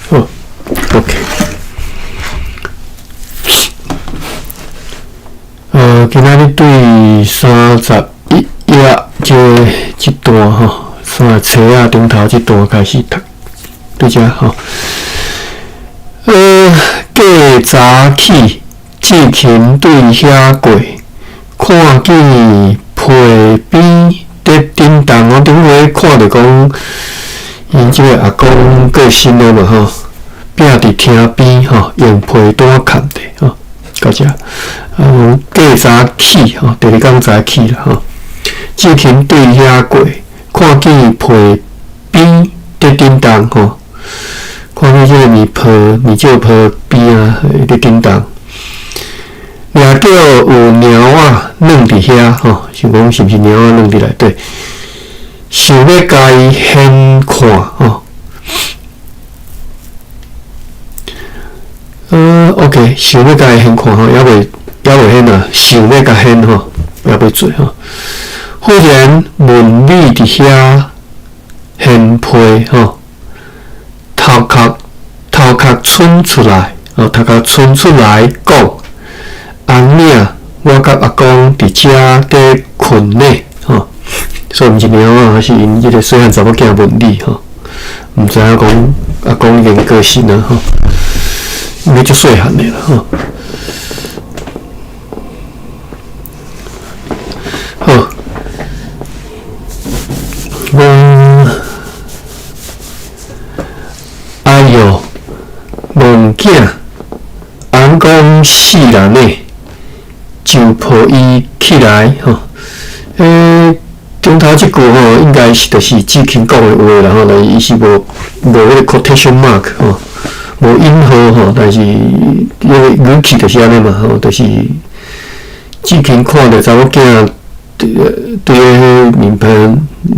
好，OK。今仔日對31頁這段吼，三個冊仔頂頭這段開始讀，對遮吼。過早起，志勤對遐過，看見被邊佇振動。我頂回看著講，𪜶這个阿公過身了嘛吼，摒佇廳邊吼，用被單崁著吼，到遮。啊，過早起吼，第二工早起啦吼。志勤對遐過，看見被邊佇振動吼，看見這个棉被、棉罩被邊啊，佇振動。掠叫有貓仔軟佇遐吼，想講是毋是貓仔軟佇內底？想欲共伊掀看吼。OK，想欲共伊掀看吼，猶未掀啊，想欲共掀吼，猶未做吼。忽然問你佇遐掀被吼，頭殼伸出來，哦，頭殼伸出來講。翁領，我佮阿公佇遮佇睏呢，吼，所以毋是貓仔，是𪜶這个細漢查某囝問你吼，毋知影講阿公已經過身啊，吼，應該足細漢的啦，吼。好，阮，哎喲，戇囝，翁講死人呢，就抱伊起來吼。頂頭這句吼，應該是就是志勤講的話啦吼，但是伊是無彼个 quotation mark 吼，無引號吼，但是彼个語氣就是按呢嘛吼，就是志勤看著查某囝對彼個棉被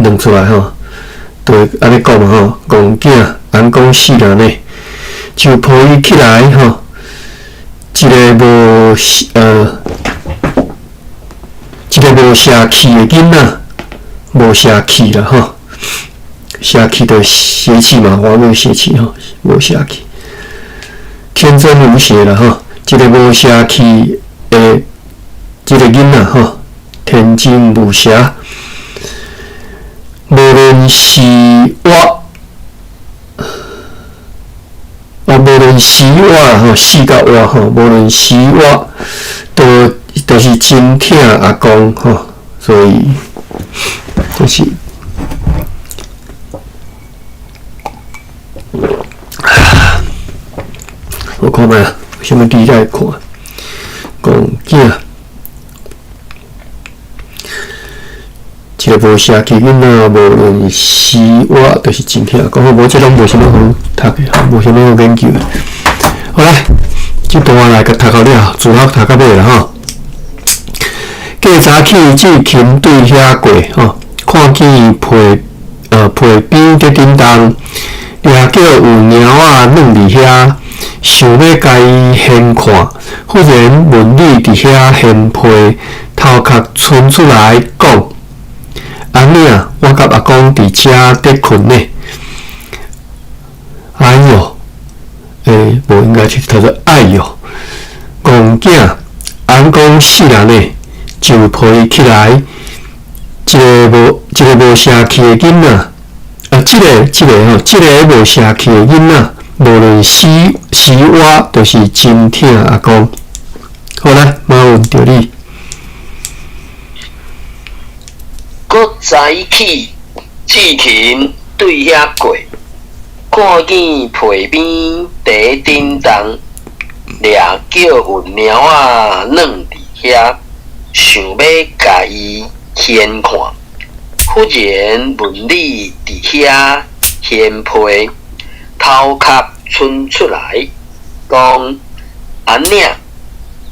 軟出來吼，就會按呢講嘛吼，戇囝，翁講死人呢，就抱伊起來吼，一个無一个無邪氣的囡仔，無邪氣啦吼，邪氣就邪氣嘛，我無邪氣吼，無邪氣，天真無邪啦吼，一个無邪氣的這個囡仔吼，天真無邪，無論是我，啊，無論死活吼，死甲活吼，無論死活，都就是真疼阿公吼，所以就是，我看覓啊，有啥物字才會看？戇囝，一个無邪氣囡仔，無論死活，就是真疼阿公。好，無這攏無啥物好讀的，無啥物好研究的。好來，這段來共讀到了，自學讀到尾啦吼。過早起，志勤對遐過吼，看見被邊佇振動，掠叫有貓仔軟佇遐，想欲共伊掀看，忽然問你佇遐掀被，頭殼伸出來講：翁領，我佮阿公佇遮佇睏呢。哎喲，無應該是讀做哎喲，戇囝，翁講死人呢，就抱伊起來，一个無邪氣的囡仔，啊，這個吼，這个無邪氣的囡仔，無論死活，就是真疼阿公。好來，馬問著你。閣早起，志勤對遐過，看見被邊佇振動，掠叫有貓仔軟佇遐，想欲共伊掀看，忽然問你佇遐掀被，頭殼伸出來，講：翁領，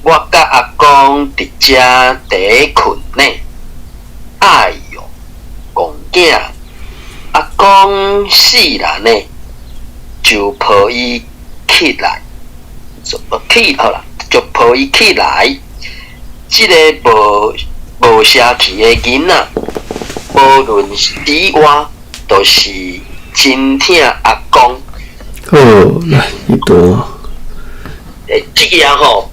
我佮阿公佇遮佇睏呢。哎喲，戇囝，阿公死人呢，就抱伊起來，就起好啦，就抱伊起來。這个無邪氣的囡仔，無論死活，都是真疼阿公。好，來這段。欸，這個啊吼，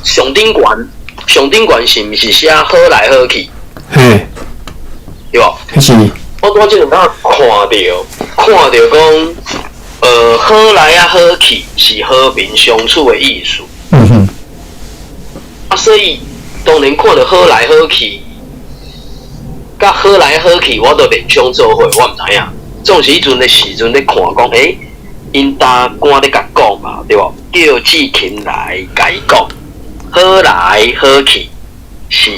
上頂懸，上頂懸是毋是寫好來好去？嘿，對無？是。我拄仔這兩工看著講，好來啊好去是和平相處的意思。啊，所以當然看著好來好去，佮好來好去，我都聯想做伙，我毋知影。總是彼陣的時陣咧看講，欸，𪜶大官咧共講嘛，對無？叫志勤來共伊講，好來好去是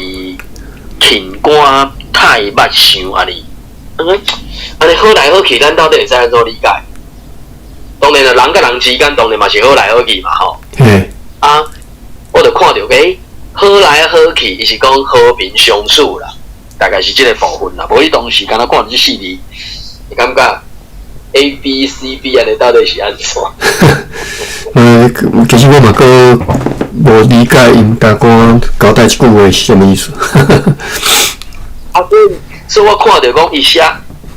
勤肝太目想按呢。按呢好來好去，咱到底會使按怎理解？當然啦，人佮人之間當然嘛是好來好去嘛，吼。啊，我就看著，欸，好來好去，伊是講和平相處啦，大概是這個部分啦。無你當時敢若看著這四字，會感覺 A B C B 按呢到底是按怎？其實我嘛閣無理解𪜶大官交代這句話是啥物意思。啊，所以我看著講伊寫，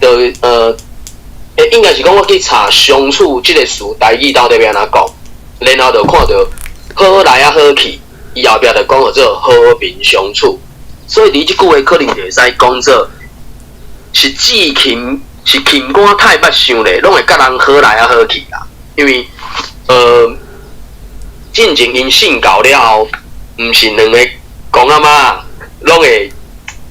就應該是講我去查相處這個詞台語到底欲按怎講，然後就看著好來啊好去，伊後壁就講做和平相處，所以佇這句話可能就會使講做是志勤是勤肝太目想咧，攏會佮人好來啊好去啦。因為進前𪜶信教了後，毋是兩个公阿媽攏會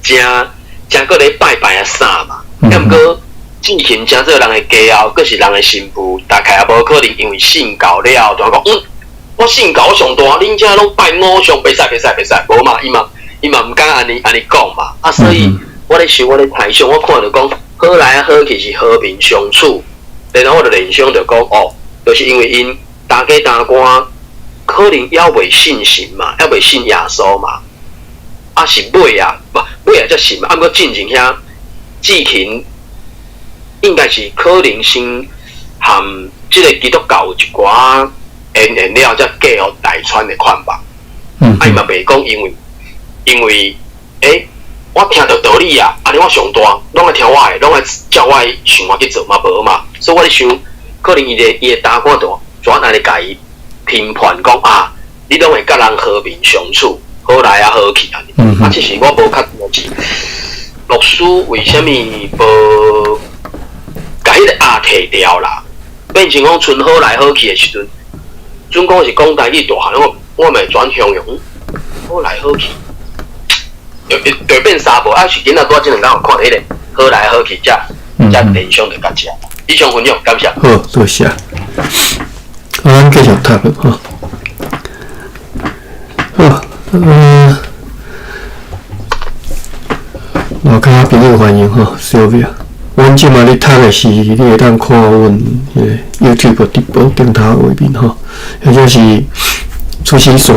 誠誠閣咧拜拜啊啥嘛。毋過志勤成做人的家後，閣是人的新婦，大概也無可能因為信教了後，就講我信教我上大，恁遮攏拜偶像，袂使袂使袂使，無嘛，伊嘛毋敢按呢講嘛。啊，所以我咧想，我咧猜想，我看著講好來啊好去是和平相處，然後我就聯想著講哦，就是因為𪜶大家大官可能猶未信神嘛，猶未信耶穌嘛，啊是尾啊，無尾啊才信嘛，啊毋過進前遐志勤應該是可能先含這個基督教有一寡淵源了，才嫁予大川的款吧。啊，伊嘛袂講，因為，我聽著道理啊，按呢我上大，攏愛聽我的，攏愛照我的想法去做嘛，無嘛。所以我咧想，可能伊的大官就怎按呢共伊評判講啊，你攏會佮人和平相處，好來啊好去按呢。啊，只是我無確定是牧師為啥物無共彼個啊提掉啦？變成講賰好來好去的時陣，準講是講台語大漢，我嘛會轉形容好來好去，就變三步。啊，是囡仔拄仔這兩工有看著彼個好來好去，才才聯想著佮遮。以上分享，感謝。好，多謝。好，咱繼續讀吼。好，樓跤朋友歡迎吼，小表。阮這馬咧讀的是，你會當看阮彼個 YouTube 直播頂頭畫面吼，或者是出生線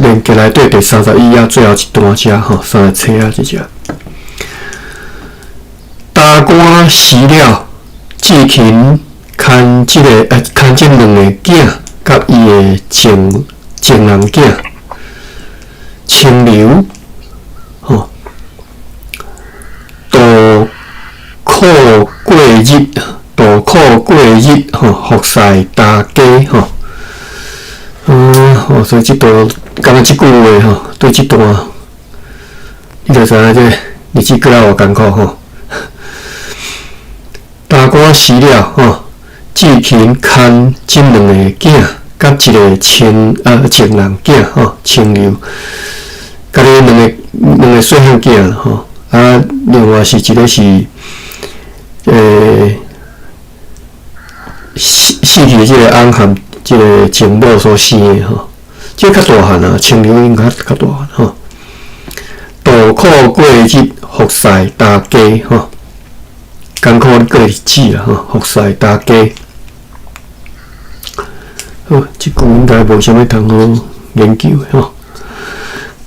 連結內底第31頁最後一段遮吼，37頁這只。大官死了，志勤牽這个牽這兩个囝，佮伊的情人囝清流，吼，渡苦過日，渡苦過日，吼，服侍大家，吼。吼，所以這段，感覺這句話，吼，對這段，你就知影這日子過了偌艱苦，吼。大官死了，吼，志勤牽這兩个囝，佮一个情人囝，吼，清流，佮你兩個細漢囝，吼，啊，另外是一個是，死去這個翁含這個情某所生的，吼，這個較大漢啊，清流應該較大漢，吼。渡苦過日，服侍大家，吼，艱苦過日子啦，吼，服侍大家。好，這句應該無啥物通好研究的，吼。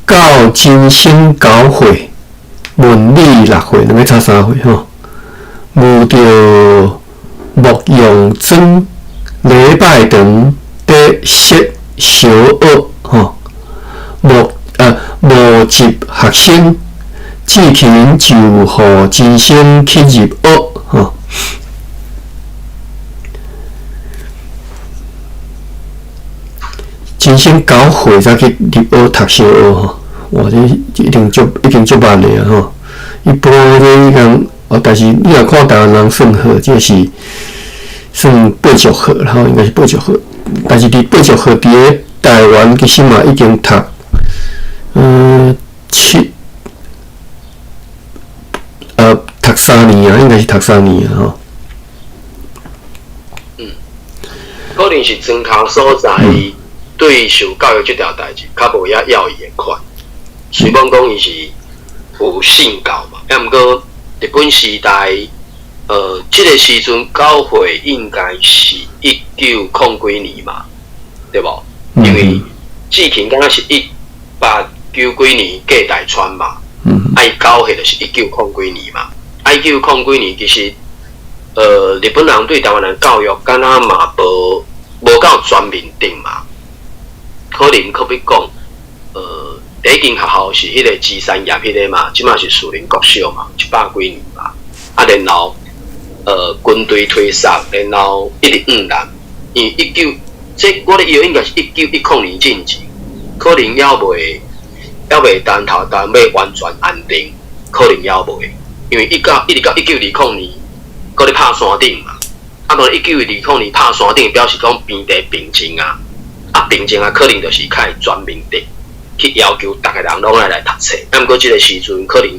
到真生九歲，文理六歲，兩个差三歲，吼。遇著牧羊庄禮拜堂佇說小學，吼，募集學生，志勤就予真生去入學，吼。真生9歲才去入學讀小學吼，哇！這一定足已經足慢的啊吼。一般這講哦，但是你若看台灣人算好，這是算80歲啦吼，應該是八十歲。但是佇八十歲佇咧台灣其實嘛已經讀，七，讀3年啊，應該是讀三年啊吼。嗯，可能是莊頭所在對受教育這條代誌較無遐要伊的款，雖罔講伊是有信教嘛，抑毋過日本時代，這個時陣教會應該是一九空幾年嘛，對無？因為志勤敢若是1899年過大川嘛，啊，伊9歲就是一九空幾年嘛，啊，一九空幾年其實，日本人對台灣人教育敢若嘛無夠全面定嘛，可能可比講，第一間學校是彼個芝山葉彼個嘛，這馬是士林國小嘛，100幾年嘛，啊，然後，軍隊推殺，然後一直往南，因為一九，這我咧臆應該是1910年進前，可能猶未等頭台灣欲完全安定，可能猶未，因為一直到1920年，閣咧拍山頂嘛，啊，當1920年拍山頂，表示講邊地平靜啊，啊平靜啊，可能就是較會全面的去要求逐个人攏愛來讀冊。啊，毋過這個時陣可能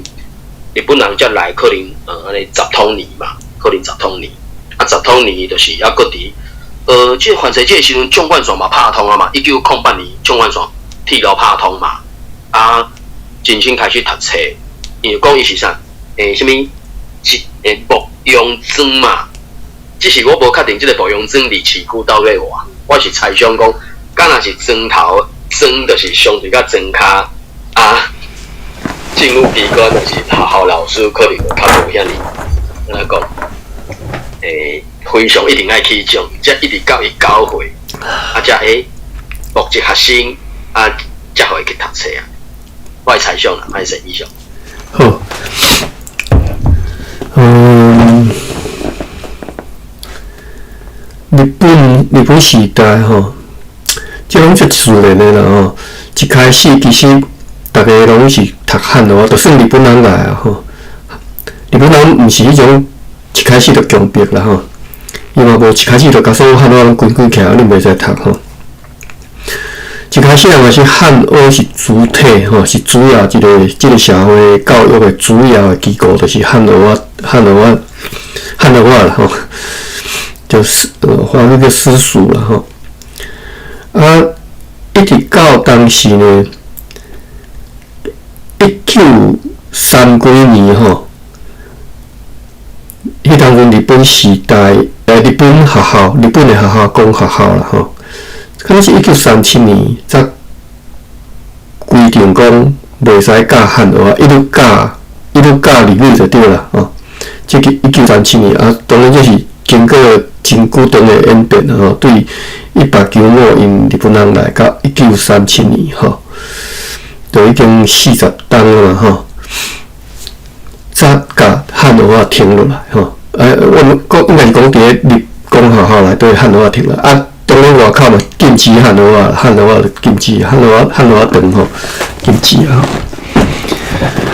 日本人才來，可能按呢十統年嘛，可能十統年，啊十統年就是猶閣佇，這個凡是這個時陣縱貫線嘛拍通啊嘛，1908年縱貫線鐵路拍通嘛，啊，真正開始讀冊，因為講伊是啥？啥物？是牧羊莊嘛？只是我無確定這個牧羊莊離市區到底偌，我是猜想講，敢若是莊頭莊，就是相對較莊跤啊。政府機關就是學校老師，可能較無遐爾，按怎講？非常一定愛去種，才一直到伊9歲，啊，才目籍學生啊，才予伊去讀冊啊。我的猜想啦，歹勢以上。好，日本時代吼，這攏足自然的啦吼。一開始其實逐家攏是讀漢話，就算日本人來啊吼，日本人毋是彼種一開始就強迫啦吼，伊嘛無一開始就共所有漢話攏關關起來，你袂使讀吼。一開始嘛是漢學是主體吼，是主要一個這個社會教育的主要的機構，就是漢學仔、漢學仔、漢學仔啦吼，就是華那個私塾啦吼。啊，一直到當時呢，一九三幾年吼，彼當陣日本時代，日本學校、日本的學校公學校啦吼。可能是1937年才規定講袂使教漢話，一律教一律教日語就對啦吼。這個一九三七年啊，當然這是經過真久長的演變吼，對1895𪜶日本人來到一九三七年吼，就已經40冬了嘛吼，才共漢話停落來吼。我們講應該是講佇咧日公學校內底漢話停落啊。當然外口嘛禁止漢話，漢話就禁止，漢話漢話斷吼，禁止啊。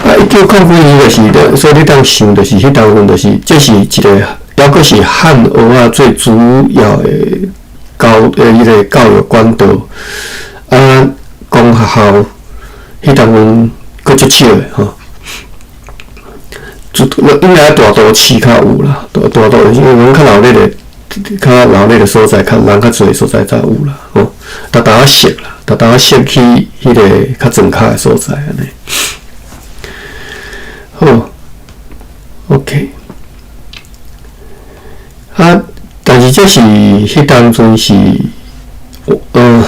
啊，一九空幾年就是，所以你當想就是彼當陣就是，這是一個，猶閣是漢學仔最主要的教彼個教育管道。啊，公學校彼當陣閣足少的吼。應該大都市較有啦，大大都因為阮較鬧熱的。較鬧熱的所在，較人較濟的所在才有啦，吼，逐逐仔熟啦，逐逐仔熟去彼個較莊跤的所在按呢。好，OK。啊，但是這是彼當陣是，𪜶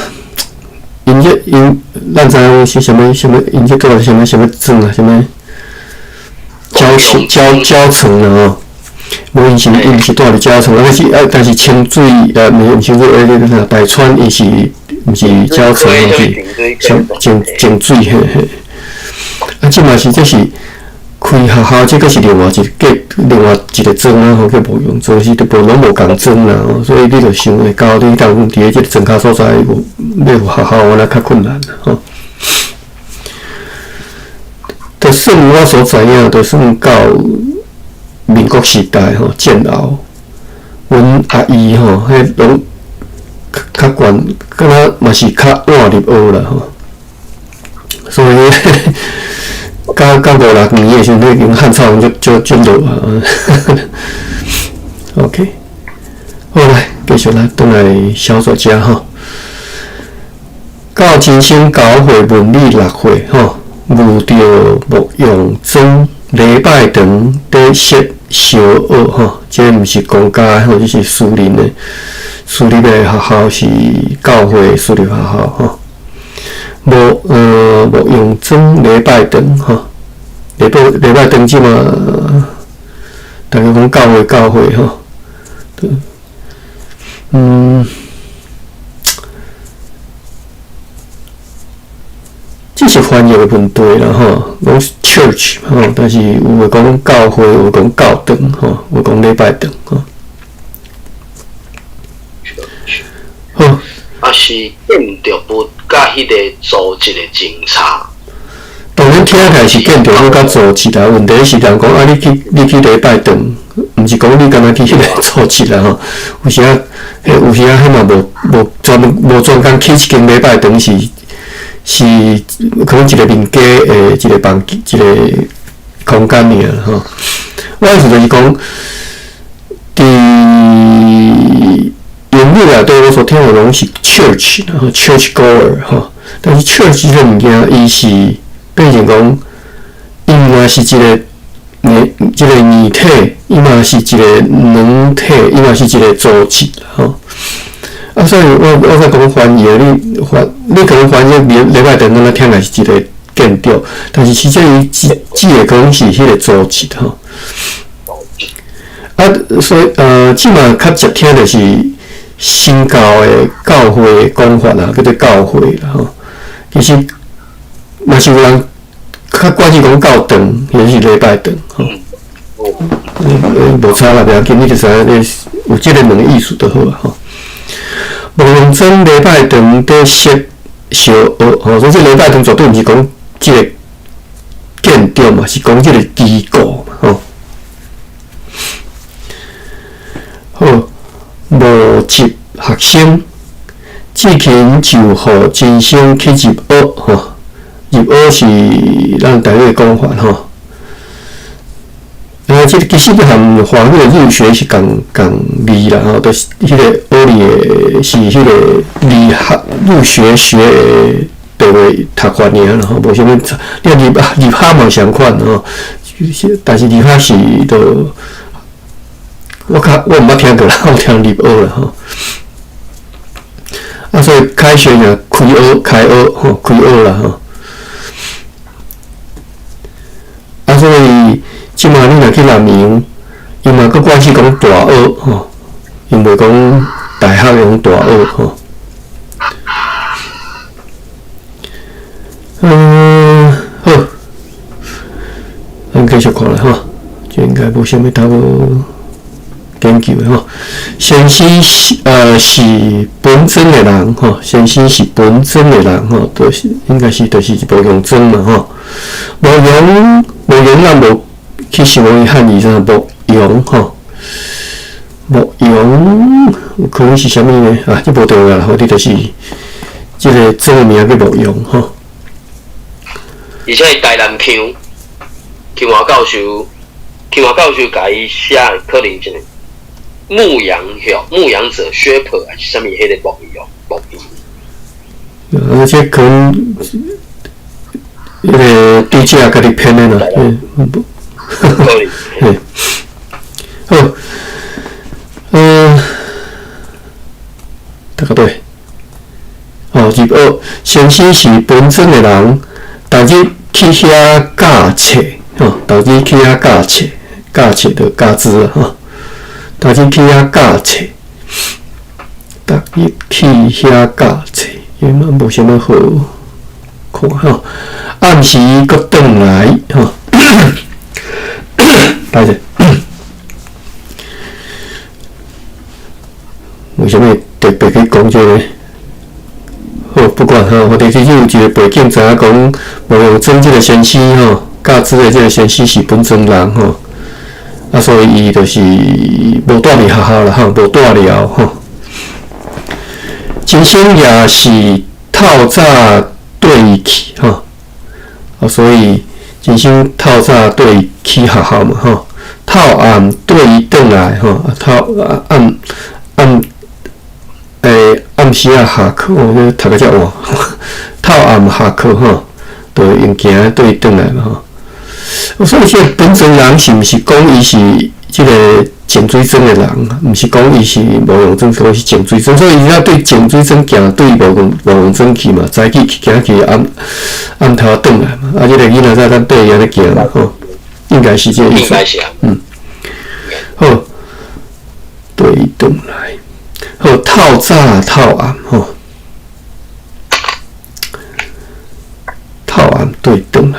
這𪜶咱知影是啥物啥物，𪜶這叫啥物啥物莊啊，啥物蕉蕉蕉層啦吼。無𪜶是𪜶是住佇蕉層，啊，是啊，但是清水啊，毋是清水，彼個啥大川，伊是毋是蕉層，是清清清水嘿嘿。啊，這嘛是這是開學校，這閣是另外一個另外一個莊啊，吼，叫牧羊莊，是都無攏無仝莊啦，吼，所以你就想會到你當佇咧這個莊跤所在有欲有學校，按呢較困難吼。就算我所知影，就算到民國時代吼，戰後，阮阿姨吼，彼攏較懸，敢若嘛是較晚入學啦吼，所以。到五六年的時陣，已經漢草攏足足足落啊。OK，好來，繼續來，轉來小作家吼。到真生九歲，文理六歲吼，遇著牧羊莊禮拜堂佇設小學吼，這毋是公家吼，這是私人的，私立的學校是教會私立學校吼。牧羊莊禮拜堂吼。禮拜堂這馬，大家講教會教會吼，嗯，這是翻譯的問題啦吼，講 church 吼，但是有的講教會，有的講教堂吼，有的講禮拜堂吼。好，啊是建築物佮彼個組織的真差。當然聽起來是建築物佮組織啦，問題是人講啊，你去禮拜堂，毋是講你敢若去彼個組織啦吼。有時啊，有時啊，彼嘛無專門無專工起一間禮拜堂是是可能一個民家的一個房一個空間爾吼。我意思就是講，佇英語內底我所聽的攏是 church，然後 church goer 吼，但是 church 這個物件，伊是變成講，伊嘛是一個硬，一個硬體，伊嘛是一個軟體，伊嘛是一個組織吼。啊，所以我我在講翻譯，你翻你可能翻譯禮禮拜堂，敢若聽來是一個建築，但是實際伊指指的可能是彼個組織吼。啊，所以這馬較捷聽就是新教的教會講法啦，叫做教會啦吼。其實嘛是有人較慣去講教堂，抑是禮拜堂吼。無差啦，袂要緊，你就知影你有這个兩个意思就好啊吼。牧羊莊禮拜堂佇設小學吼，所以這禮拜堂絕對毋是講這個建築嘛，是講這個機構嘛吼。好，無級學生，志勤就予真生去入學吼，入學是咱台語講法吼。這個其實和華語的入學是仝仝字啦吼，就是彼個學字的是彼個入學入學學的地位讀法爾啦吼，無啥物差。你入入學嘛相款吼，但是入學是都我較我毋捌聽過啦，我聽入學啦吼。啊，所以開學爾開學開學吼，開學啦吼。啊，所以這馬你若去南洋，伊嘛閣慣勢講大學吼，伊袂講大學用大學吼。嗯，好，咱繼續看啦吼，這應該無啥物通好研究的吼。先生是是本莊的人吼，先生是本莊的人吼，就是應該是就是牧羊莊嘛吼。牧羊牧羊咱無去想講伊漢字啥牧羊吼，牧羊有可能是啥物呢？啊，這無重要啦，吼，你就是這個莊的名叫牧羊吼。而且台南腔，腔華教授，腔華教授共伊寫可能一個牧羊吼，牧羊者薛普還是啥物？彼個牧羊牧羊。啊，這可能彼個對者家己編的啦，嗯，可能。好，嗯，大家對，哦，入學先生是本莊的人，逐日去遐教冊，吼，逐日去遐教冊，教冊就教字啊，吼，逐日去遐教冊，逐日去遐教冊，伊嘛無啥物好看吼。暗時閣轉來，吼，歹勢。為啥物特別去講這個？好，不管吼，我哋其實有一個背景，知影講吳用莊這個先生吼，教子的這個先生是本莊人吼，啊，所以伊就是無蹛佇學校啦吼，無蹛了吼。先生也是透早綴伊去吼，啊，所以先生透早綴伊去學校嘛吼，透暗綴伊轉來吼，啊，透暗暗。暗時仔下課，我讀甲遮晚，透暗下課吼，就會用行綴伊轉來嘛吼。所以這個本莊人是毋是講伊是這個淨水莊的人？毋是講伊是吳用莊，講是淨水莊。所以伊才對淨水莊行，對吳用莊去嘛，早起去行去暗暗頭轉來嘛。啊，這個囡仔才當綴伊按呢行嘛吼，應該是這個意思。嗯，好，綴伊轉來。好，透早透暗吼，透暗綴轉來。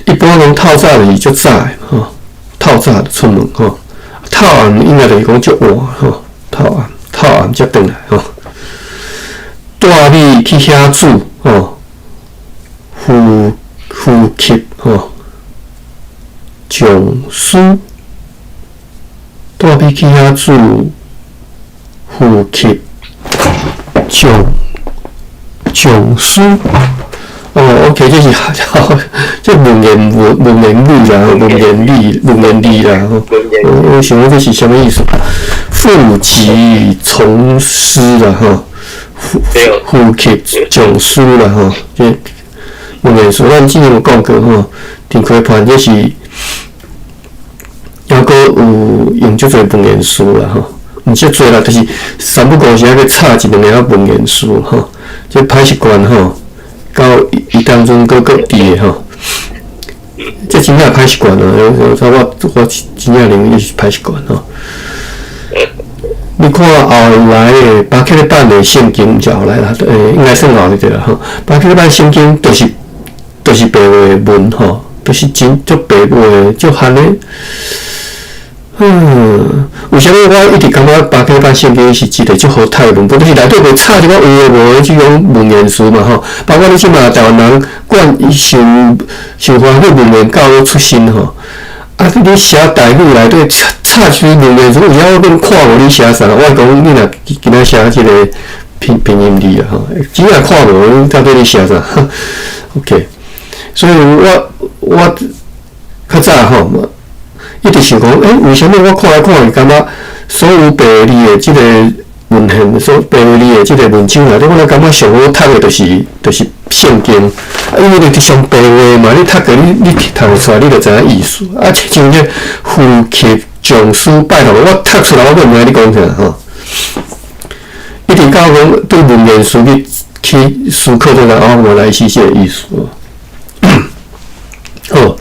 一般攏透早就是足早的吼，透早就出門吼。透暗應該就是講足晚吼，透暗透暗才轉來吼。帶你去遐煮吼，呼呼吸吼，上師。帶你去遐煮呼吸上上師哦，OK，這是這文言文文言語啦，文言語文言字啦吼。我想講這是啥物意思？父及從師啦吼，呼吸上師啦吼，這文言書咱之前有講過吼，陳開判這是。抑閣有用足濟文言詞啦吼，毋足濟啦，就是三不五時愛去插一兩个文言詞吼，這歹習慣吼，到伊當陣閣閣佇的吼，這真正歹習慣啊！我我真正認為是歹習慣吼。你看後來的巴克禮版的聖經，毋是後來啦，應該算後來對啦吼。巴克禮版聖經就是白話文吼，就是真足白話，足罕的。嗯，為啥物我一直感覺巴克禮版聖經是一個足好讀的文本？就是內底袂插一寡有的無的這種文言詞嘛吼。包括你這馬台灣人慣受受華語文言教育出身吼，啊，你寫台語內底插插一堆文言詞，有影我拢看無你寫啥。我講你若今仔寫這個拼拼音字啊吼，真正看無你到底咧寫啥？OK，所以我我較早吼。一直想講，欸，為啥物我看來看去，感覺所有白字的這個文獻，所白字的這個文章內底，我攏感覺上好讀的就是聖經，啊，因為就是上白話嘛，你讀過你你讀會出來，你就知影意思。啊，像這呼吸上師拜託，我讀出來我閣毋知你講啥吼。一直到講對文言詞去去思考這個，哦，原來是這個意思。好，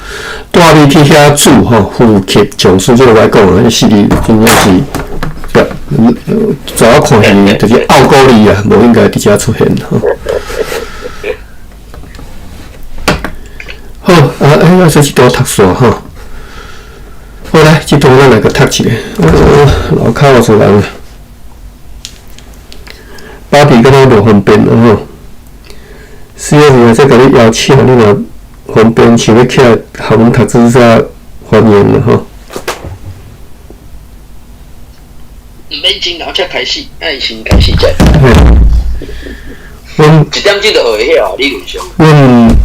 帶你去遐煮吼，呼吸上師這個我講啊，這四字真正是，在我看是就是拗口字啊，無應該佇遮出現吼。好，啊，欸，啊，這這段讀煞吼。好來，這段咱來閣讀一下。樓跤有一人，芭比敢若無方便哦吼。是啊，是啊，再共你邀請，你若方便，想欲起來學阮讀書才歡迎啦吼。毋免真𠢕才開始，愛先開始再。嘿，阮一點鐘就會曉，理論上。阮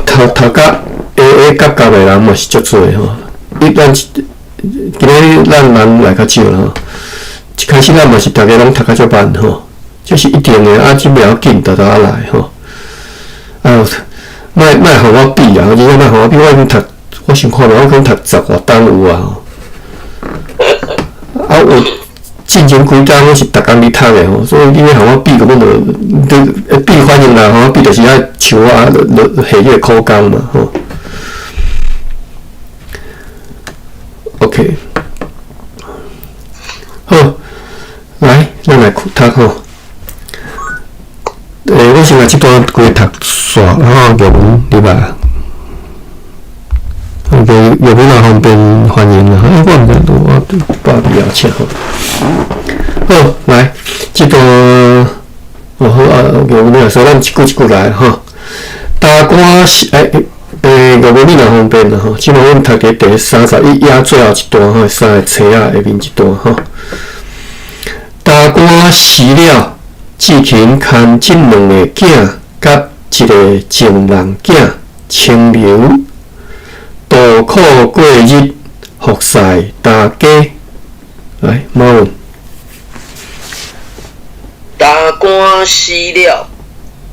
讀讀甲會會甲甲的人嘛是足濟吼。你咱今仔咱人來較少啦吼。一開始咱嘛是逐家攏讀較足慢吼，這是一定的啊，這袂要緊，沓沓仔來吼。啊，莫莫予我比啊！真正莫予我比，我已經讀，我想看覓，我講讀十外冬有啊。啊，有進前幾冬我是逐工咧讀的吼，所以你欲予我比，根本就你比反應來，予我比就是愛像我落下這個苦工嘛吼。OK，好，來，咱來讀吼。欸，我先來這段規讀煞，然後用入來。好，个有无哪方便欢迎啦？欸，我毋知我爸比较请吼。好，來，這段哦好啊，玉文你若說咱一句一句來吼。大官是欸，玉文你若方便啦吼。這馬阮讀佇第31頁最後一段吼，三个冊仔下面一段吼。大官死了，志勤牽這兩个囝佮一个情人囝清流，渡苦過日，服侍大家。來，馬文。大官死了，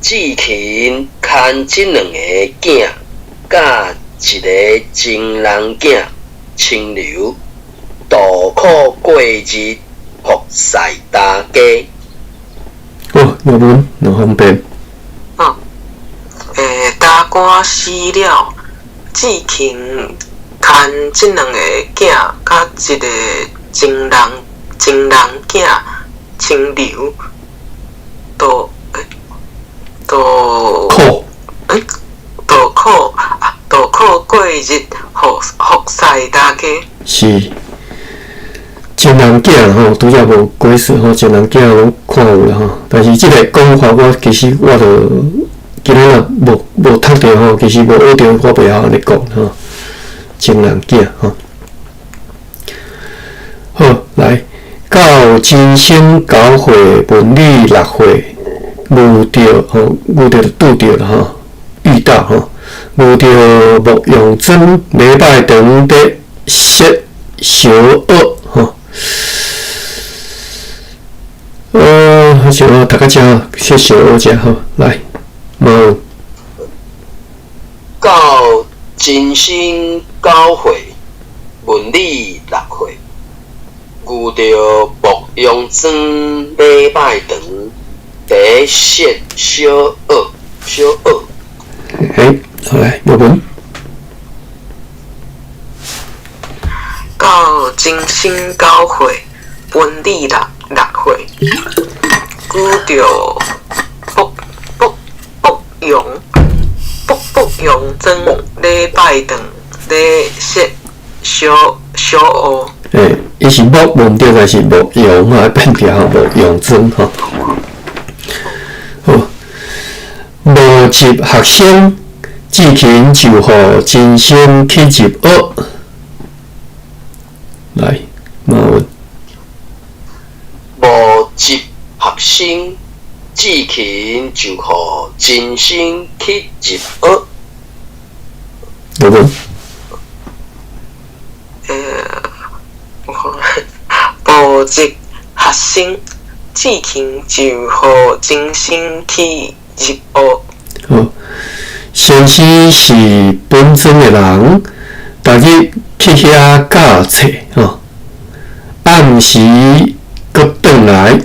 志勤牽這兩个囝佮一个情人囝清流，渡苦過日，服侍大家。好，玉文，兩方便。哦，大官死了，志勤牽這兩个囝佮一个情人囝清流，渡渡苦渡苦啊，渡苦過日，服侍大家。是。情人囝吼，拄才無解釋吼，情人囝攏看有啦吼。但是這個講法，我其實我就今仔若無讀著吼，其實無學著，我袂曉按呢講吼。情人囝吼，好，來到真生9歲，文理6歲，遇著吼，遇著就拄著啦吼，遇到吼，遇著牧羊莊禮拜堂佇說小學吼。好像讀到遮，說小學遮吼，來，問。到真生9歲，文理6歲，遇著牧羊莊禮拜堂佇說小學，小學。欸，好來，玉文。到真生9歲，文理6歲，遇著牧羊莊禮拜堂咧說小學。欸，伊是牧毋對，但是牧羊嘛，變調吼，牧羊莊吼。好，無入學生，志勤就予真生去入學。來，馬文。無入學生，志勤就予真生去入學。玉文。無入學生，志勤就予真生去入學。好，先生是本庄的人，逐日去遐教冊吼，暗時閣轉來。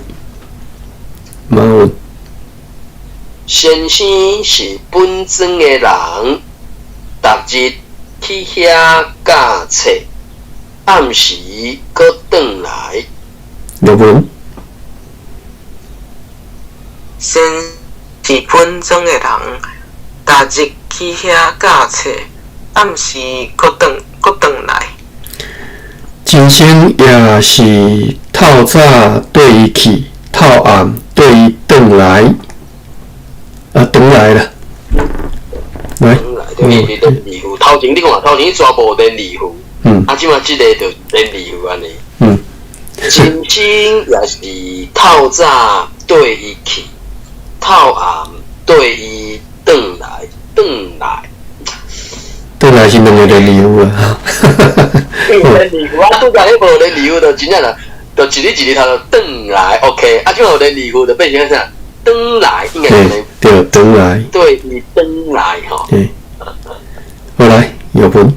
馬文。先生是本庄的人，逐日去遐教冊，暗時閣轉來。玉文。先是本庄的人，逐日去遐教冊，暗時閣轉來。真生也是透早綴伊去，透暗綴伊轉來，啊，轉來啦。來，轉來，對，伊是連字符。頭前你看，頭前全無連字符。啊，這馬這个就連字符按呢。真生也是透早綴伊去，透暗綴伊轉來，轉來。轉來是兩個連字符啊。連字符啊，拄才彼無連字符，就真正啦，就一字一字頭就轉來，OK。啊，這馬有連字符就變成啥？轉來應該是按呢。對，轉來。對，伊轉來吼。對。好來，玉文。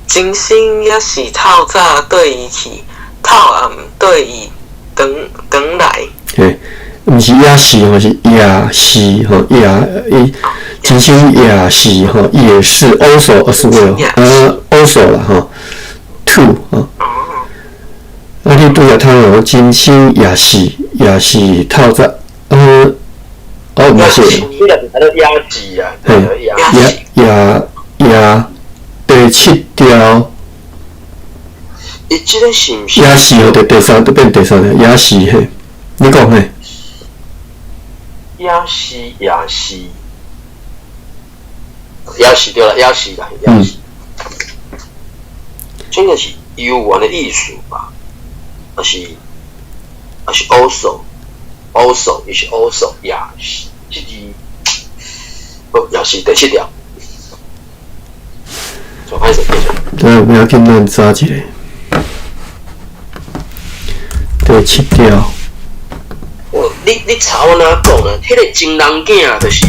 真生也是透早綴伊去，透暗綴伊轉來。嘿，毋是也是吼，是也是吼，也伊真生也是吼，也是 also as well，also 啦吼，too 吼。啊，你拄才頭講真生也是透早，哦，嘛是。你若是睇到也是啊，嘿，也也也第七條。伊這個是毋是？也是哦，第三，就變第三條，也是嘿。你講嘿。也是也是，也是對啦，也是啦，也是。這個是遊玩的意思吧？還是 also，also，伊是 also，也是，這字，哦，也是第七條。從開始繼續。對，不要緊，咱查一下。第七條。我你查我哪講啊？彼個情人囝就是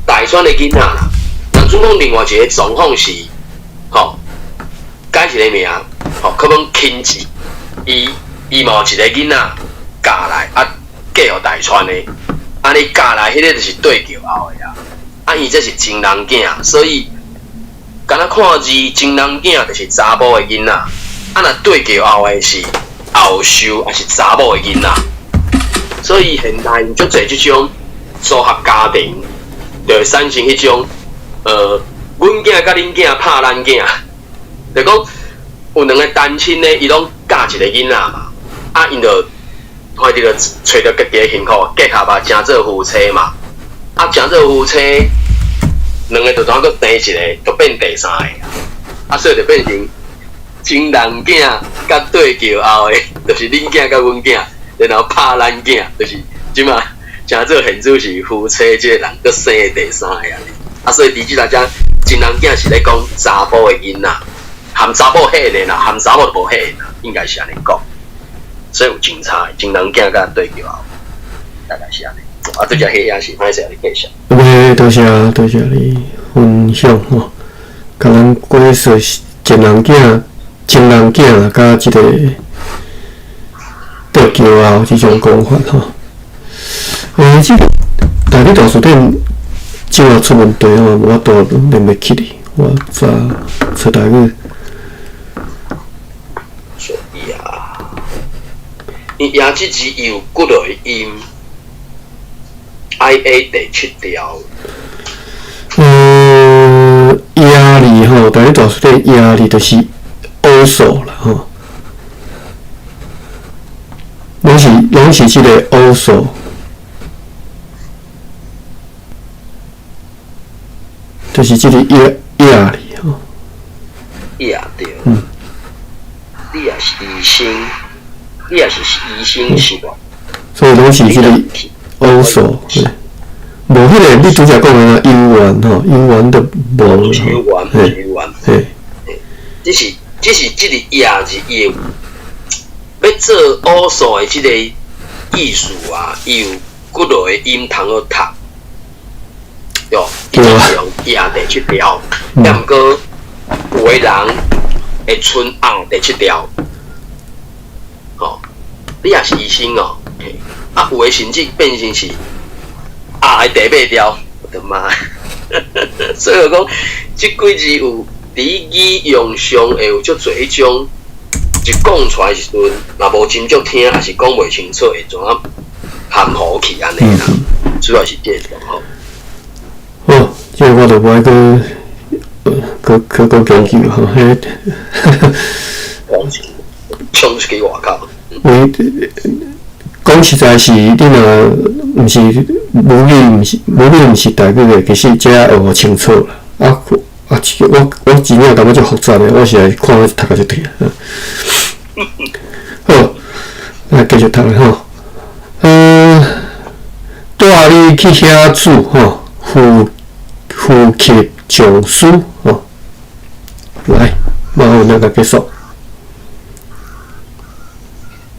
大川的囡仔啦。人準講另外一個狀況是，吼，改一個名，吼，可能親戚，伊嘛有一個囡仔嫁來，啊，嫁予大川的，按呢嫁來彼個就是對轎後的啊。啊，伊這是情人囝，所以敢若看字，情人囝就是查某的囡仔，啊，若對轎後的是後秀，抑是查某的囡仔。所以現代足濟這種組合家庭，就會產生彼種，阮囝佮恁囝拍咱囝，就講有兩個單親的，伊攏教一個囡仔嘛，啊，𪜶就反正就揣著家己的幸福結合啊，成做夫妻嘛，啊，成做夫妻，兩個就怎閣生一個，就變第三個啊，所以就變成情人囝佮對轎後的，就是恁囝佮阮囝。然後拍咱囝，就是這馬成做現主是夫妻這個人閣生第三個啊，所以佇這來講，情人囝是咧講查埔的囡仔，含查某血的啦，含查某就無血的啦，應該是按呢講。所以有真差，情人囝佮對轎後，大概是按呢。啊，對只戲也是歹勢，你繼續。OK，多謝多謝你分享吼，共咱解說情人囝、情人囝佮這個。對轎啊，這種講法吼。這個台語大辭典這馬出問題吼，無法度連袂起哩。我查找台語。所以啊，伊也這字有幾落音，I A 第七條。也字吼，台語大辭典也字就是 also 啦吼。攏是這個 also，就是這個也也字吼。也對。你也是醫生，你也是醫生是無？所以攏是這個 also，無彼個你拄才講的那猶原吼，猶原都無吼。猶原，猶原。嘿。只是這個也字伊會。欲做 also 的這個意思啊，伊有幾落個音通好讀，對，伊就是用也第七調，抑毋過有的人會賰紅第七調，吼，你也是醫生哦，啊，有的甚至變成是紅的第八調，我的媽！所以我講，這幾字有佇語用上會有足濟彼種。一講出來時陣，若無斟酌聽，抑是講袂清楚，會怎啊含糊去按呢啦？主要是這個狀況。好，這個我就無愛閣閣閣閣研究吼，彼衝出去外口。為講實在是，你若毋是母語，毋是母語，毋是台語的，其實這也學無清楚啦。啊啊！我真正感覺足複雜的，我是來看我讀甲足疼。好，來繼續讀啦吼。帶你去遐煮吼，呼吸上師吼。來，麻煩咱來結束。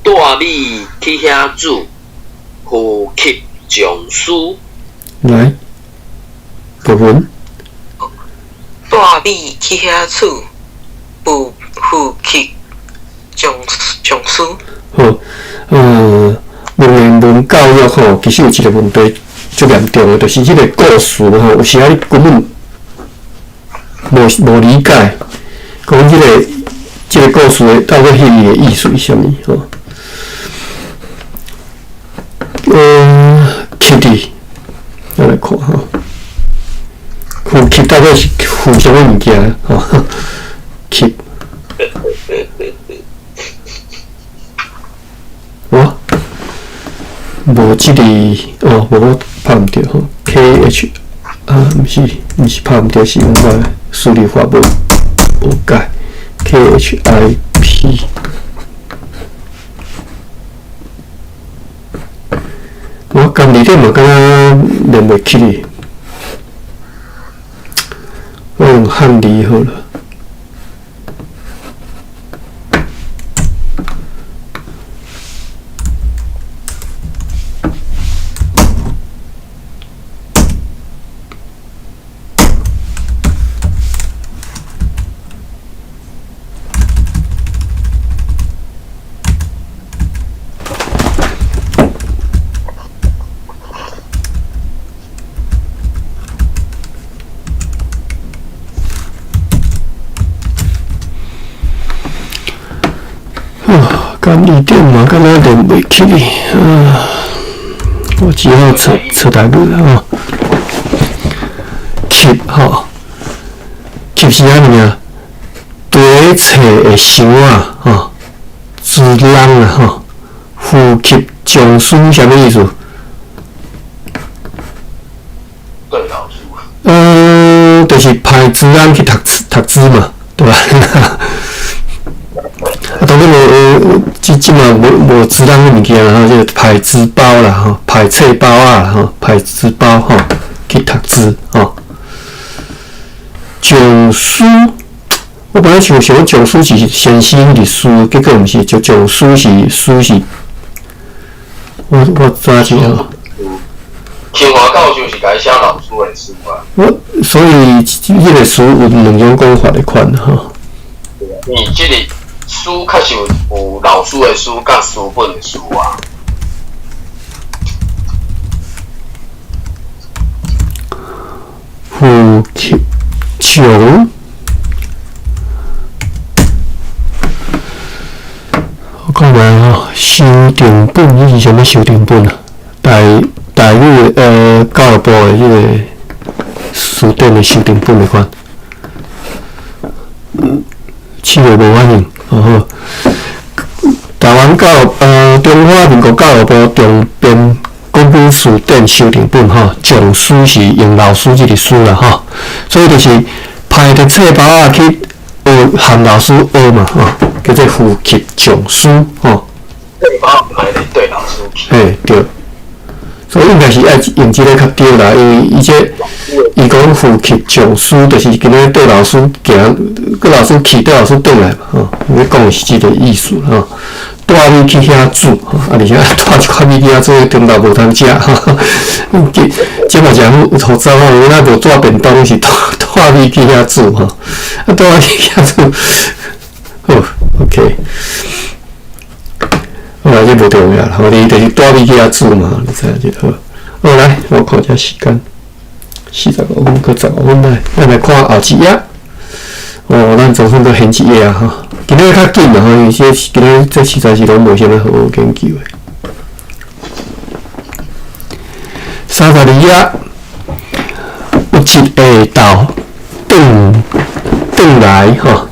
帶你去遐煮，呼吸上師。來，部分。帶你去遐厝，呼吸上師。好，文言文教育吼，其實有一個問題足嚴重的，就是這個故事吼，有時仔你根本無理解，講這個故事的到底彼個意思是啥物吼？吸字，吸到底是付啥物物件？吼，吸。我无这个哦，无我拍毋著吼，K H 啊，毋是毋是拍毋著，是我输入法无无改，K H I P。我刚字典嘛，敢若连袂起哩，我用汉字好了。干字典嘛，敢若连袂起哩啊！我只好出出台语啦吼。吸吼，吸是啥物啊？茶册的箱啊，吼，书人啊，吼，呼吸上书啥物意思？对老师。就是派主人去读读书嘛，对吧？啊，当然无，这这嘛无无纸人的物件啦，吼，这个派纸包啦，吼，派册包啊，吼，派纸包吼，去读书吼。上书，我本来想想上书是先生的书，结果毋是，就上书是书是，我早知吼。清华教授是共写老师的书啊。我所以这个书有两种讲法的款吼。你这个。书确实有老师的书，佮书本的书啊。呼吸穷，我讲来吼，修订本，这是啥物修订本啊？台台语教育部的这个书典的修订本的款，试著无反应。哦好，台湾教育中华民国教育部重编国语词典修订本吼，上书是用老师这个书啦吼，所以就是派伫册包仔去学含老师学嘛吼，叫做呼吸上书吼。派伫对老师去。嘿，对。所以应该是爱用这个较对啦，因为伊这伊讲呼吸上书，就是今日缀老师行，佮老师去，缀老师转来嘛，吼，伊咧讲的是这个意思吼。带米去遐煮，吼，啊，而且带一块米去遐煮，中昼无通食，吼。这这嘛诚复杂吼，有哪无带便当是带带米去遐煮吼，啊，带米去遐煮，好，OK。好啦，这无重要啦，吼，你就是带米去遐煮嘛，你知影就好。好，来，我看一下时间，45分阁15分来，咱来看后一页。哦，咱总算阁还一页啊吼。今日较紧啦吼，因为这今日这实在是拢无啥物好研究的。32页，有一下昼转转来吼，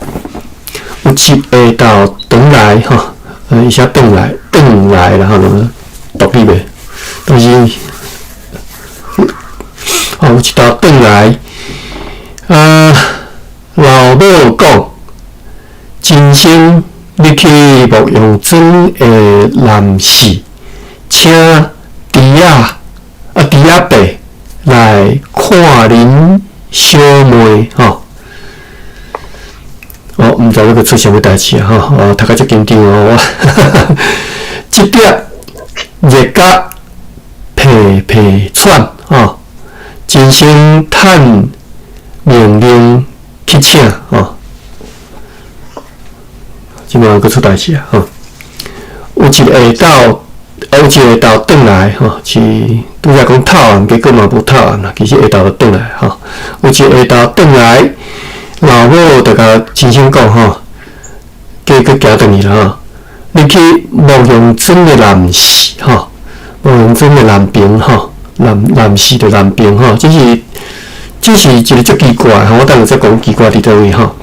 有一下昼转来吼，伊写转来。转来啦吼，独立的，但是，哦，有一道转来，啊，老母讲，真生你去牧羊庄的男士，请猪仔啊猪仔伯来看恁小妹吼。哦，毋知欲阁出啥物代志啊吼！哦，读甲足紧张哦，我。这点热甲皮皮喘吼，真心趁命令去请吼。这摆阁出代志啊吼！有一个下昼，有一个下昼转来吼，是拄才讲透暗，结果嘛无透暗啦。其实下昼就转来吼，有一个下昼转来，老母就共亲生讲吼，计阁行转去啦吼。你去牧羊庄的男士吼，牧羊庄的男兵吼，男男士的男兵吼，这是這是一個足奇怪吼，我等下再講奇怪佇佗位吼。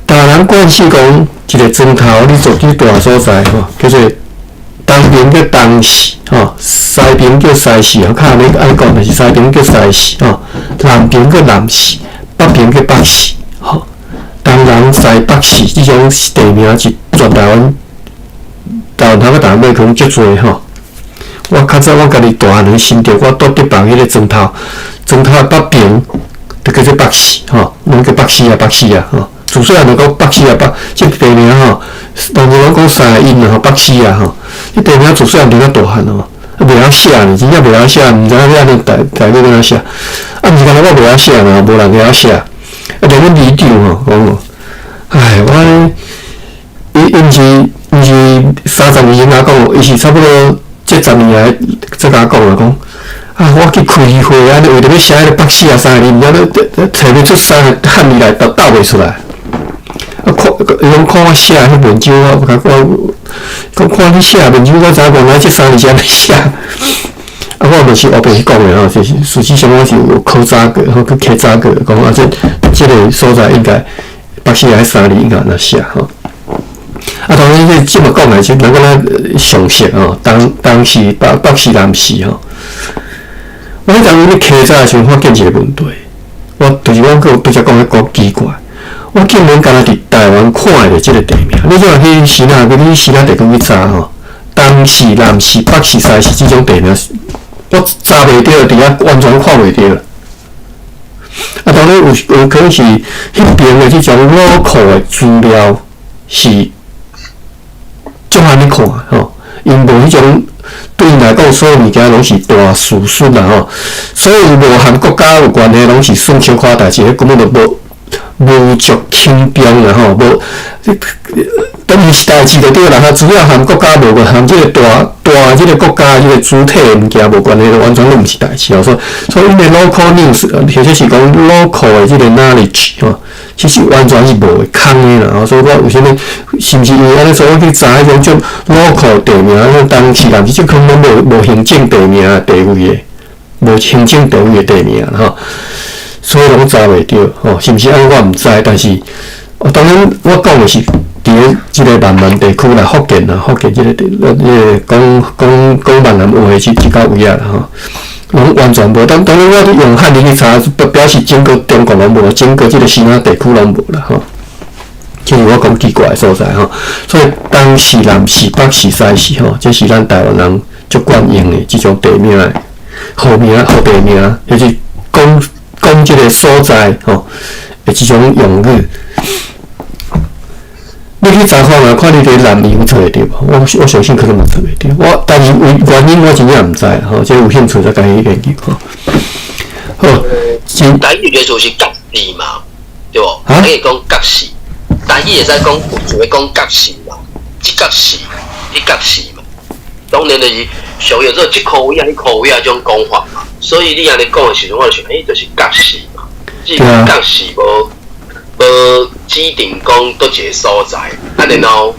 台南慣勢講一個磚頭，你做去大所在吼，叫做東爿叫東勢吼，西爿叫西勢，較按呢按呢講就是西爿叫西勢吼，南爿叫南勢，北爿叫北勢吼。東南西北勢這種地名是全台灣，台灣頭到台灣尾可能足濟吼。我較早我家己大漢佇新竹，我蹛德房彼個磚頭，磚頭的北爿就叫做北勢吼，攏叫北勢啊北勢啊吼。自細漢就講北勢啊北，這個地名吼，當初攏講三個音啊吼，北勢啊吼。這地名自細漢聽到大漢哦，啊袂曉寫呢，真正袂曉寫，毋知影欲按怎台台語欲按怎寫。啊，毋是干焦我袂曉寫嘛，無人會曉寫。啊，連阮里長吼講哦，唉，我伊伊毋是毋是30年前甲我講，伊是差不多這十年來才共我講啊，講啊，我去開會啊，為著欲寫彼個北勢啊三個字，毋知咧揣袂出三個漢字來，鬥鬥袂出來。啊，看伊講看我寫彼文章，我共我講看你寫文章，我知影原來這三個字按呢寫。啊，我嘛是烏白去講的吼，就是事實上我是有考查過，吼去稽查過，講啊，這這個所在應該北勢仔彼三個字應該按怎寫吼。啊，當然這這麼講來，是人敢若常識吼，東東勢北北勢南勢吼。我彼當陣咧稽查的時陣，發現一個問題，我就是我閣拄才講彼個奇怪，我竟然敢若佇台灣看會著這個地名。你這若去新南，去新南地區去查吼，東勢、南勢、北勢、西勢這種地名，我查袂著，佇遐完全看袂著。啊，當然有有可能是彼爿的這種 local 的資料是足按呢看吼，𪜶無彼種對𪜶來講，所有物件攏是大事實啦吼，所有無和國家有關係，攏是算小可代誌，彼根本就無無足輕重啦吼，無等於是代誌就對啦，只要和國家無關，和這個大大這個國家這個主體的物件無關係，完全攏毋是代誌哦。所以，所以𪜶的 local news 或者是講 local 的這個 knowledge 吼，其實完全是無的空的啦。吼，所以我為啥物是毋是因為按呢，所以我去查彼種足 local 地名，種東勢南勢，這可能攏無無行政地名的地位的，無行政地位的地名吼，所以攏查袂著吼，是毋是按呢我毋知，但是，當然我講的是佇咧這個閩南地區啦，福建啦，福建這個地，這個講講講閩南話的這這個位仔啦吼，攏完全無。當當然我用漢字去查，表示整個中國攏無，整個這個新南地區攏無啦吼。這是我講奇怪的所在吼。所以東勢、南勢、北勢、西勢吼，這是咱台灣人足慣用的這種地名的號名、號地名，就是講講這個所在吼的這種用語。你去查看覓，看你佇南洋揣會著無？我我相信可能嘛揣袂著。我但是為原因我真正毋知吼，這有興趣再共伊研究吼。好，台語的就是角勢嘛，對無？啊？可以講角勢，台語會使講有一個講角勢嘛，這角勢，彼角勢嘛。當然就是俗語做這箍位啊，彼箍位啊這種講法嘛。所以你按呢講的時陣，我就想，欸，就是角勢嘛，只角勢無。無指定講佗一個所在，啊，然後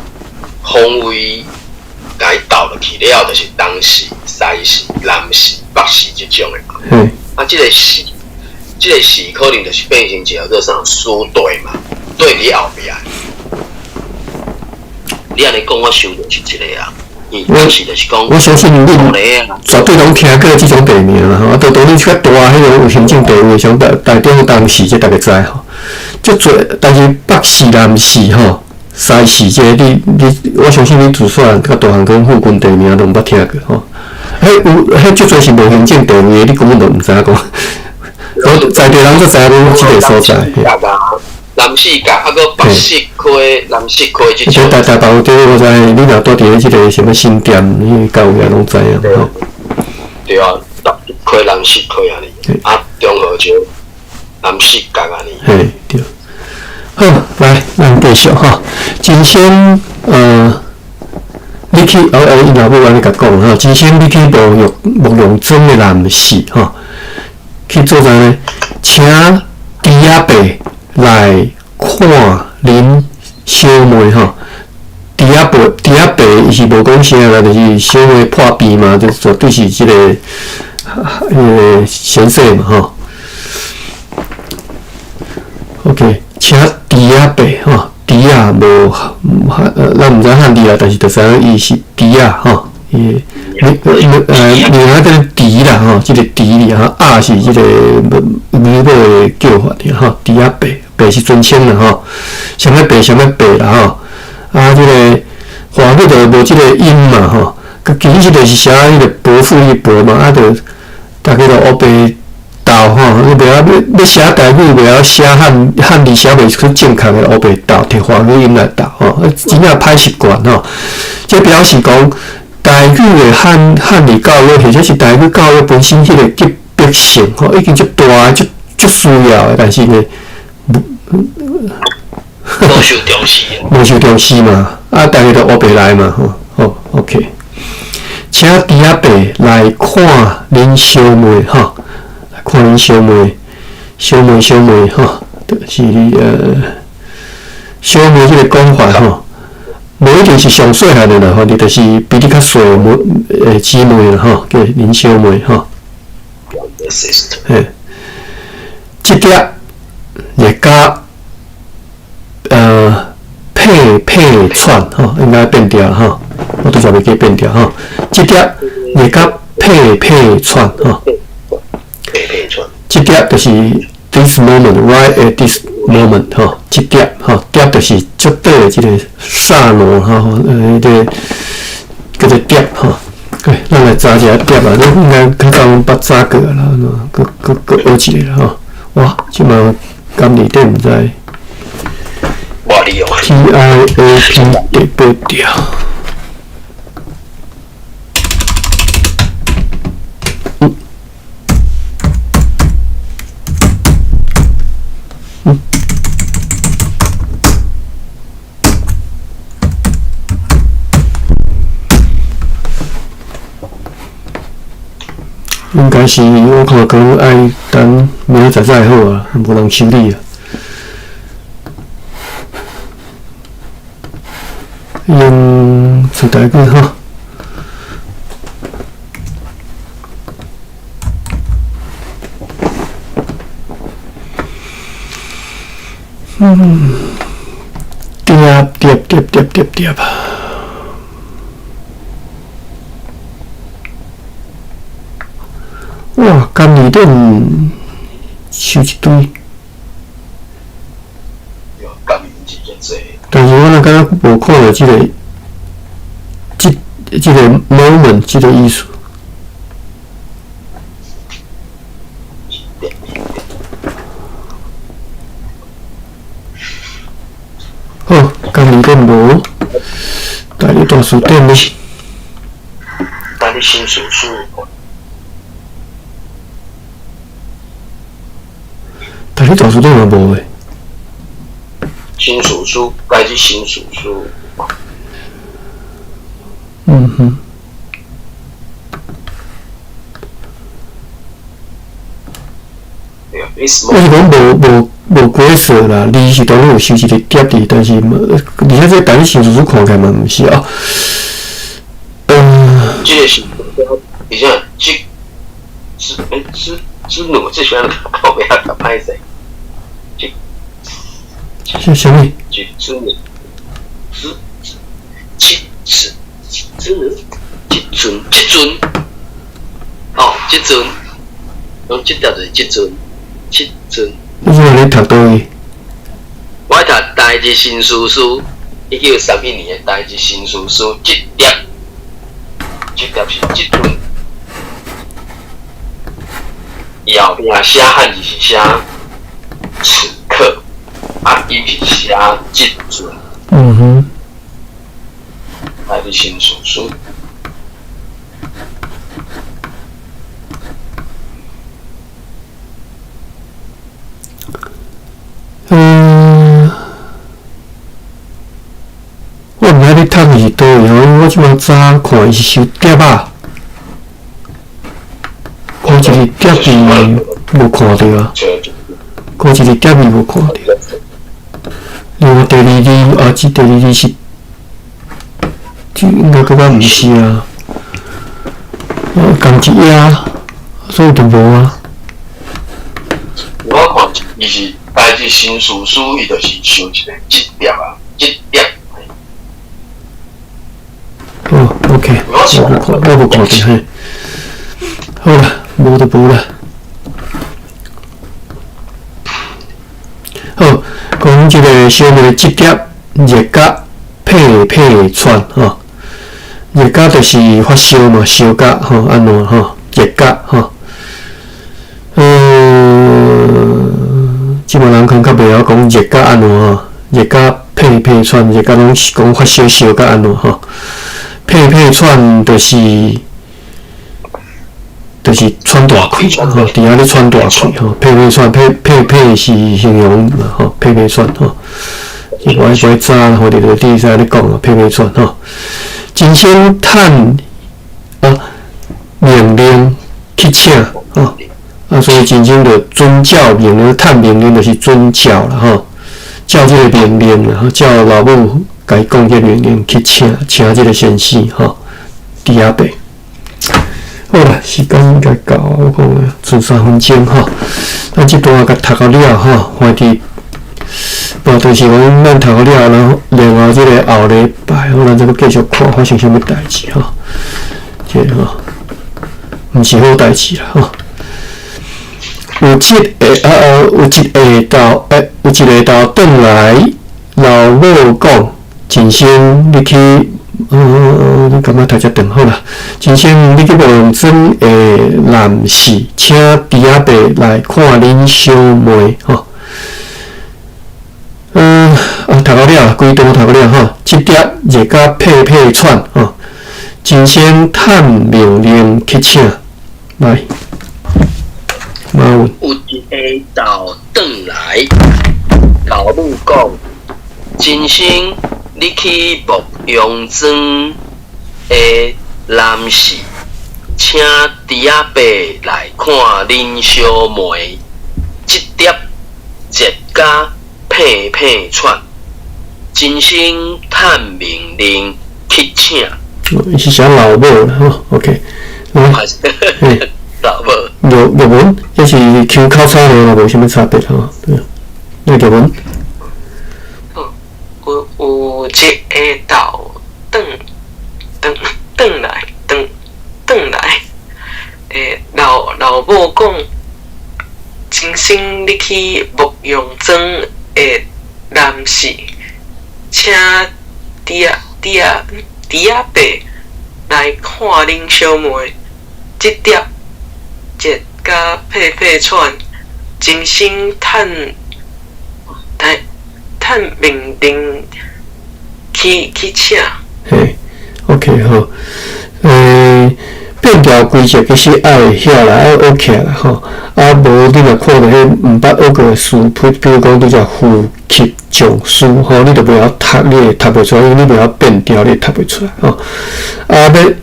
方位共伊鬥落去了後，就是東勢、西勢、南勢、北勢這種的嘛。啊，這個勢，這個勢可能就是變成一個叫做啥屬地嘛，對佇後壁。你按呢講，我想著是這個啊。我相信恁絕對攏聽過這種地名啦，吼！啊，當當你較大彼個有行政地位，像台台中東勢，這逐家知吼。足濟，但是北勢、南勢吼、西勢這個你你，我相信你自細漢較大漢，講附近地名都毋捌聽過吼。彼有彼足濟是無行政地位的，你根本就毋知影講。我在地人才知影講這個所在。南勢角，啊，閣北勢溪、南勢溪這種。台台北有對，我知，你若蹛佇咧這個啥物新店，彼到位攏知影吼。對啊，北勢溪、南勢溪按呢，啊，中和就南勢角按呢。嘿，對。好，來，咱繼續吼。真先，你去，哦哦，伊老母按呢共講吼，真先你去沐浴沐浴莊的男士吼，去做啥呢？請豬仔伯來看恁小妹吼，豬仔伯豬仔伯伊是無講啥啦，就是小妹破病嘛，就絕對是這個彼個先生嘛吼。OK，請豬仔伯吼，豬仔無，咱毋知漢字啦，但是就知影伊是豬仔吼，伊名叫豬啦吼，這個豬字吼，仔是這個牛尾的叫法爾吼，豬仔伯，伯是尊稱啦吼，啥物伯啥物伯啦吼，啊，這個華語就無這個音嘛吼，其實就是寫彼個伯父的伯嘛，啊，就逐家就烏白鬥吼，你袂曉欲寫台語，袂曉寫漢字寫袂出正確的，烏白鬥，摕華語音來鬥吼，真正歹習慣吼。這表示講台語的漢字教育，或者是台語教育本身彼個急迫性吼，已經足大足足需要的，但是呢，無受重視，無受重視嘛，啊，逐家都烏白來嘛，吼，好，OK。請豬仔伯來看恁小妹吼。看恁小妹，小妹小妹吼，就是小妹這個講法吼，無一定是上細漢的啦，吼，就是比你較細的妹姊妹啦吼，叫恁小妹吼。嘿，這粒熱甲屁屁喘吼，應該變調吼，我拄則袂記變調吼，這粒熱甲屁屁喘吼。這粒就是 this moment, right at this moment 吼，這粒吼，粒就是足短的這個剎那吼，彼個叫做粒吼。咱來查一下粒啊，你應該較早攏捌查過啦，閣學一下啦吼。哇，這馬敢佇底毋知。T I A P 第八條。應該是我看可能愛等明仔載才會好啊，無人修理啊。用出台語吼。疊疊疊疊疊疊。哇，今年頂收一堆。但是我若感覺無看著這個，這個 moment 這個意思。好，今年頂無，台語大辭典呢？台語新辭書。台語大辭典嘛無誒。新辭書，台語新辭書。嗯哼。我是講無過錯啦，字是當然有收一個疊字，但是而且這台語新辭書看起來嘛毋是哦。這個是，而且這這這弩這喜歡靠邊啊，歹勢。是啥物？這這這這這這陣這陣，哦，這陣，講這條就是這陣，這陣。你這咧讀佗位？我讀台日新辭書，1931年的台日新辭書，這粒，這粒是這陣。伊後壁寫漢字是寫此刻，啊，伊是寫這陣。嗯哼。台日新辭書。我毋知你讀的是佗位吼，我這馬早看伊是收疊仔，看一個疊字無看著啊，看一個疊字無看著。另外第二字啊，這第二字是，這應該閣較毋是啊，仝一頁，所以就無啊。我看伊是但是新事师伊就是想一个折叠啊，折叠。哦，OK，我無看，我無看著嘿。好啦，無就無啦。好，講這個小妹折疊熱甲屁屁喘吼，熱甲就是發燒嘛，燒甲吼，按怎吼，熱甲吼。這擺人可能較袂曉講熱甲按怎吼，熱甲屁屁喘，熱甲攏是講發燒燒甲按怎吼。屁屁喘就是喘大氣吼，佇遐咧喘大氣吼，屁屁喘，屁屁屁是形容嘛吼，屁屁喘吼。我愛早吼，佇咧佇咧講啊，屁屁喘吼。真先趁啊命令去請吼，啊，所以真正就遵照命令，趁命令就是遵照啦吼，照這個命令啦，照老母共伊講這個命令去請，請這個先生吼，豬仔伯。好啦，時間應該到啊，我講啊，剩3分鐘吼，咱這段共讀到了吼，反正無就是講咱讀到了，然後然後這個後禮拜，好，咱再閣繼續看發生啥物代誌吼，這個吼，毋是好代誌啦吼。有一下啊，有一下晝，有一下晝轉來，老母講：真生，你去。你感覺讀遮長好啦。真生，你去牧羊莊的男士，請豬仔伯來看恁小妹吼。啊，讀到了，規段讀到了吼。這疊熱甲屁屁喘吼。真生趁命令去請來。馬文。有一下晝轉來，老母講：真生，你去牧羊莊的男士，請豬仔伯來看恁小妹。這疊熱甲屁屁喘，真生趁命令去請。伊是寫老母啦吼，OK。老母。玉文，這是腔口差爾啦，無啥物差別吼。對，那玉文。有一下晝轉轉轉來轉轉來，老母講：真生，你去牧羊莊的男士，請豬仔豬仔豬仔伯來看恁小妹。這疊熱甲屁屁喘，真生趁趁命令去請。嘿，OK 好。變調規則其實愛會曉啦，愛學起來啦吼。啊，無你若看著彼毋捌學過的詞，比如講拄則負級上司吼，你就袂曉讀，你會讀袂出來，因為你袂曉變調，你會讀袂出來吼。啊，欲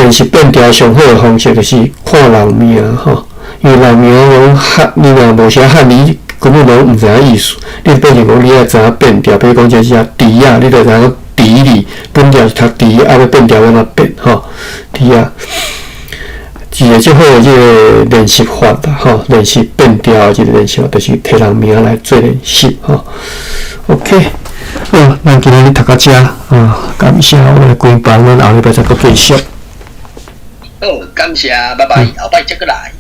練習變調上好的方式就是看人名吼，因為人名攏漢，你若無寫漢字，根本攏毋知影意思。你變成講你愛知影變調，比如講這是豬仔，你就知影豬字，本來是讀豬，啊，欲變調按怎變吼？豬仔。一個足好的這個練習法啦，吼，練習變調的這個練習法，就是提人名來做練習，吼。OK，好，咱今仔日讀到遮，啊，感謝我的規班，咱後禮拜再閣繼續。好，感謝，拜拜，後擺再閣來。